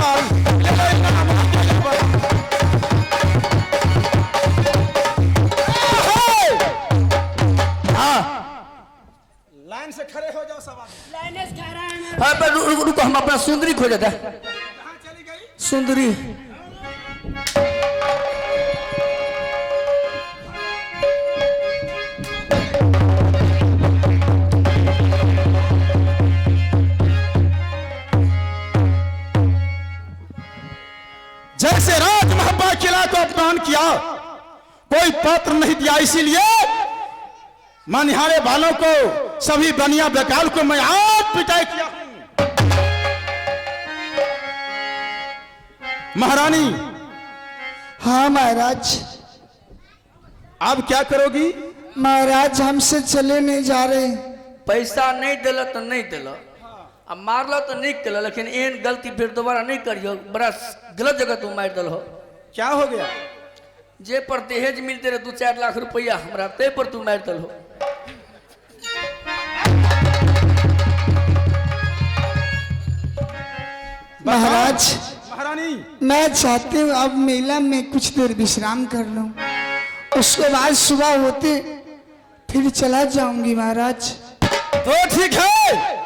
लाल ले नाम हाँ। लाइन से खड़े हो जाओ सब आदमी। लाइने से खड़ा है। हाँ, पर रुको रुको, हम अपना सुंदरी खो जाता। कहाँ चली गई सुंदरी? जैसे राज मोहब्बा किला को अपमान किया, कोई पत्र नहीं दिया, इसीलिए मनिहारे वालों को, सभी बनिया बेकाल को मैं आज पिटाई किया हूं। महारानी। हाँ महाराज। अब क्या करोगी? महाराज, हमसे चले नहीं जा रहे। पैसा नहीं दिल तो नहीं दिल, आ मारल तो नहीं कल, लेकिन एहन गलती फिर दोबारा नहीं करियो। बड़ा गलत जगह तू मारि दल हो। क्या हो गया? जे पर दहेज मिलते रहे 2-4 लाख रुपया हमरा, ते पर तू मारि दल हो। महाराज। महारानी। मैं चाहती हूँ अब मेला में कुछ देर विश्राम कर लूँ, उसके बाद सुबह होते फिर चला जाऊंगी महाराज। तो ठीक है,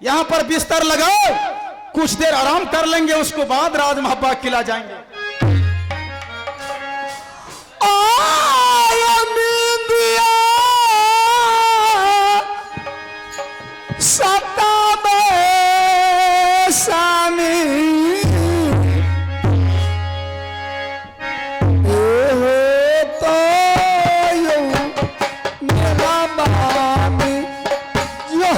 यहाँ पर बिस्तर लगाओ, कुछ देर आराम कर लेंगे, उसको बाद राज मोहब्बा किला जाएंगे। आया नींदिया सतावे सामी, ए हो तो you मेरा बामी यो।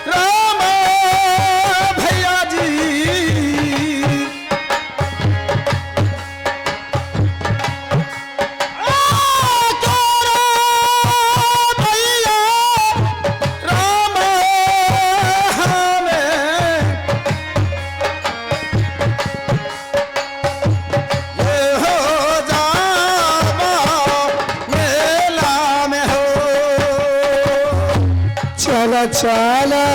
राम भैया जी, भैया राम हमें ये हो जावा मेला में हो। चला चला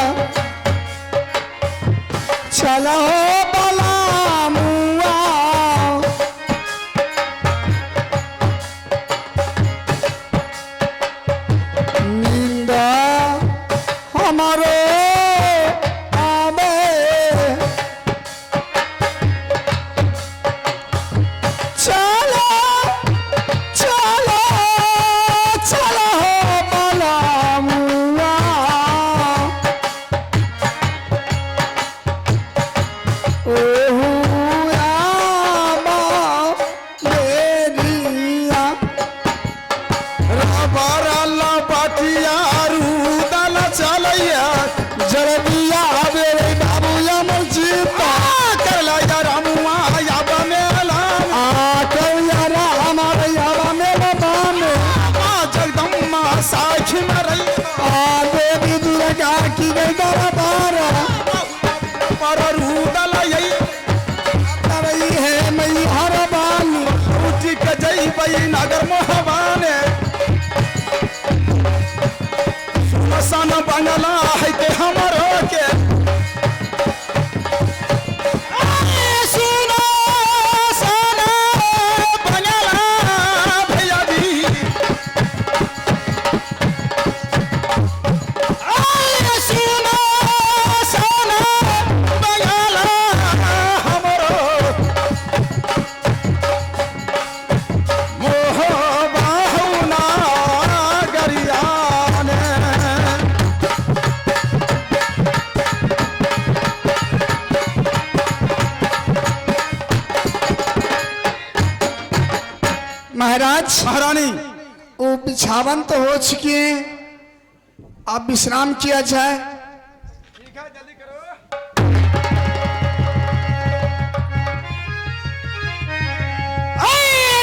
चला हो बला मुआ, नींदा हमारो आवे। चला चला चला हो बला मुआ, ओहू आमा मेरिया। रबरला बटिया रूदल चलैया। जरबिया मेरे बाबू अमर जीता। करला या रामुआ या बमेला। आ कौया हमारे यावा मेरा बामे। माँ जगदम्बा साखी मरैया। आ देवी दुर्गा की गई दरबार। पर रूदल यई। रही है मई हर बानी। उठ के जइबै नगर मोहबाने, सुनसन बंगला है ते हमरो के। सुनो सन बंगला भैया जी, सुनो सन बंगला हमरो मोह बाहुना गरियाने। महाराज। महारानी। वो बिछावन तो हो चुकी है, अब विश्राम किया जाए। ठीक है, जल्दी करो।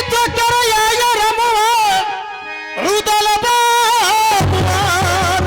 तो करो या या रमुआ रुदल बाबुआन।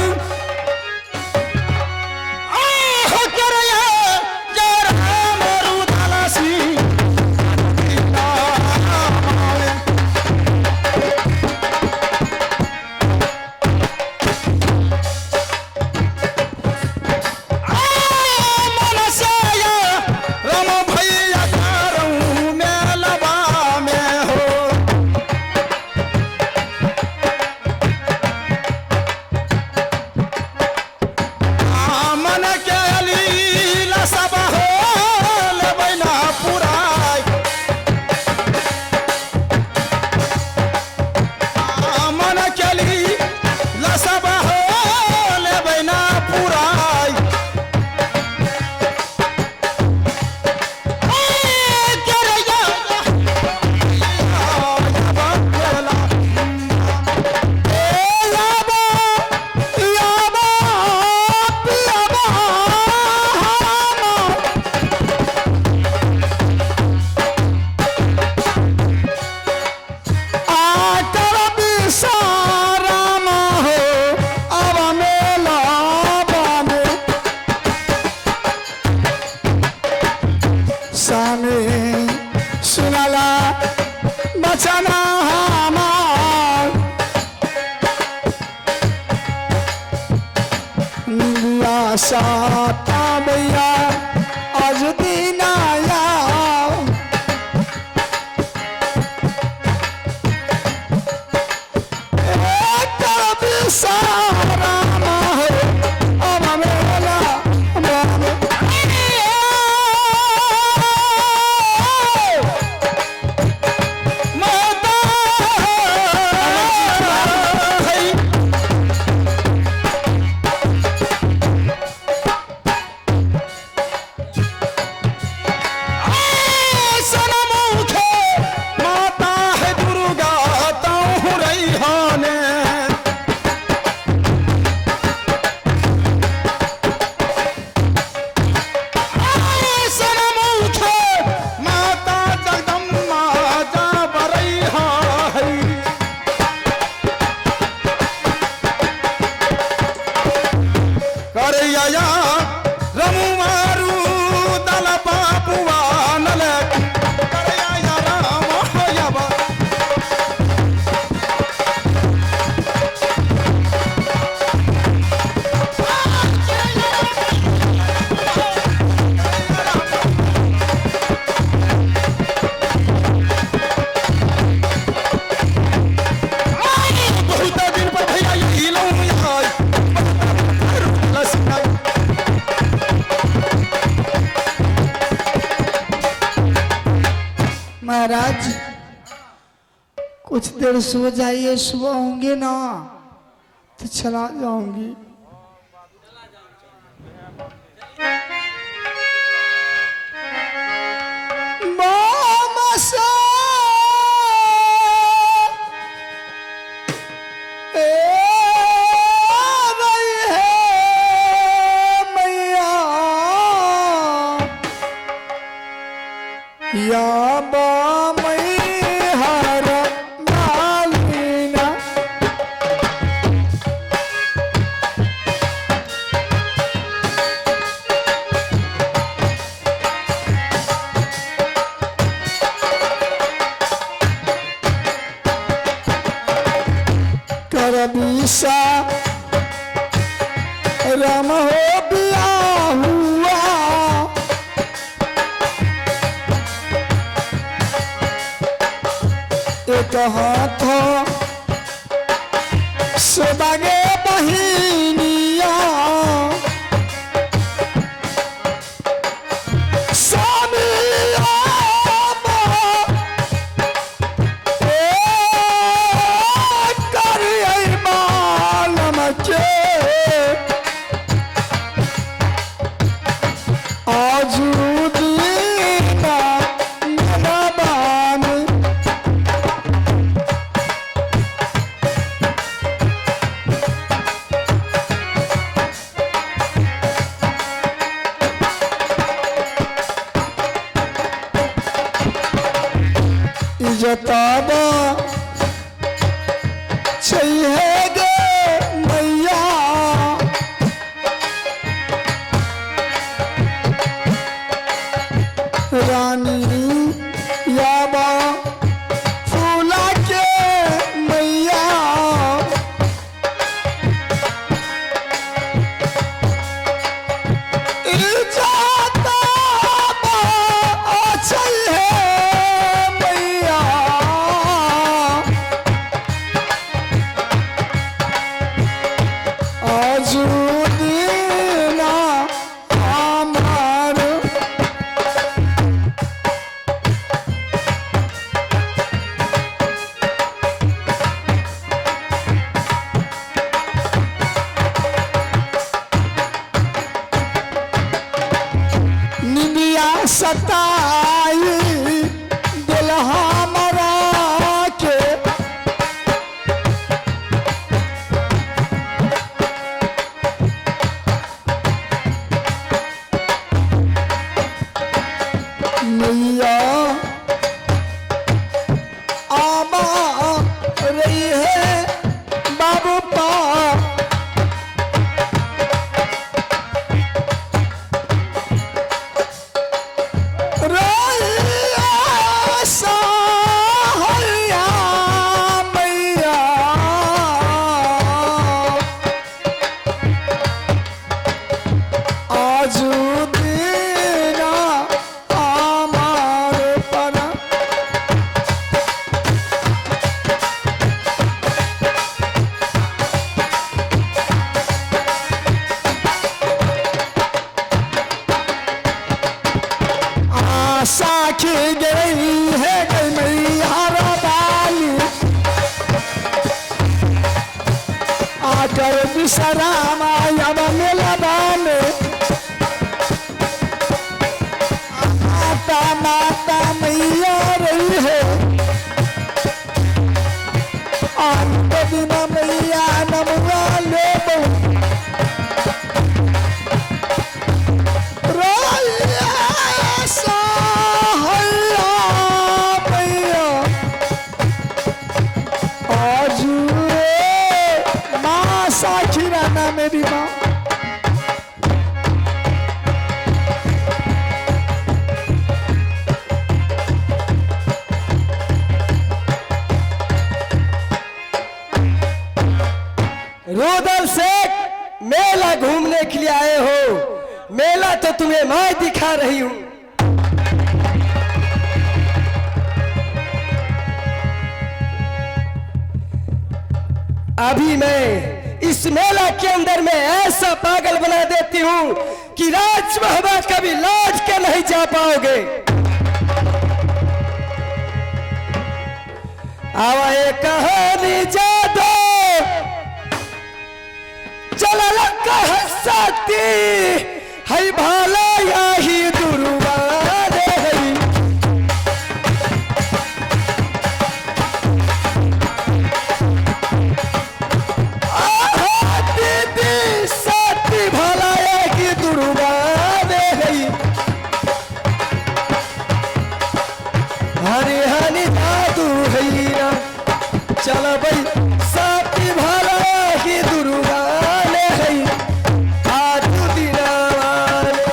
बचना हमार निंदिया साता भैया आज दिन आया माता है दुर्गा ताऊ रईहाने। सनमुखे माता जगदम्बा जा बरैहा है। करैया रमुआरू दल बाबुआ नल करैया राम होयबा। बहुत दिन पर भैया ये लऊं आई, बहुत लसिकाई। महाराज कुछ देर सो जाइए, सुबह होंगे ना तो चला जाऊंगी। बाबा सा ए रही है मैया या बामई हर मालिना करबीसा राम हो बिया हुआ एक हाथ से बागे बहिनिया स्वामी राम ए करियै मालम के आजू दीना मनबानी। इजताबा चाहिए गे मैया रानी याबा फूला के मैया इजताबा चाहिए मैया आजुदीना हमार निंदिया सताई दिल हमारा के मैया आमा रही है बाबू पा रही मेरी माँ। रुदल शेख, मेला घूमने के लिए आए हो, मेला तो तुम्हें मैं दिखा रही हूं। अभी मैं इस मेला के अंदर में ऐसा पागल बना देती हूं कि राजमहबा कभी लौट के नहीं जा पाओगे। आवा ये कहानी जादो चला हसाती हई भाला याही दुर्वारे हई। आहा दीदी साथी भाला याही दुर्वारे हई। हरे हनी जादू हई ना चल भाई साथी भाला याही दुर्वारे हई। आजू दिनावाले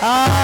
आ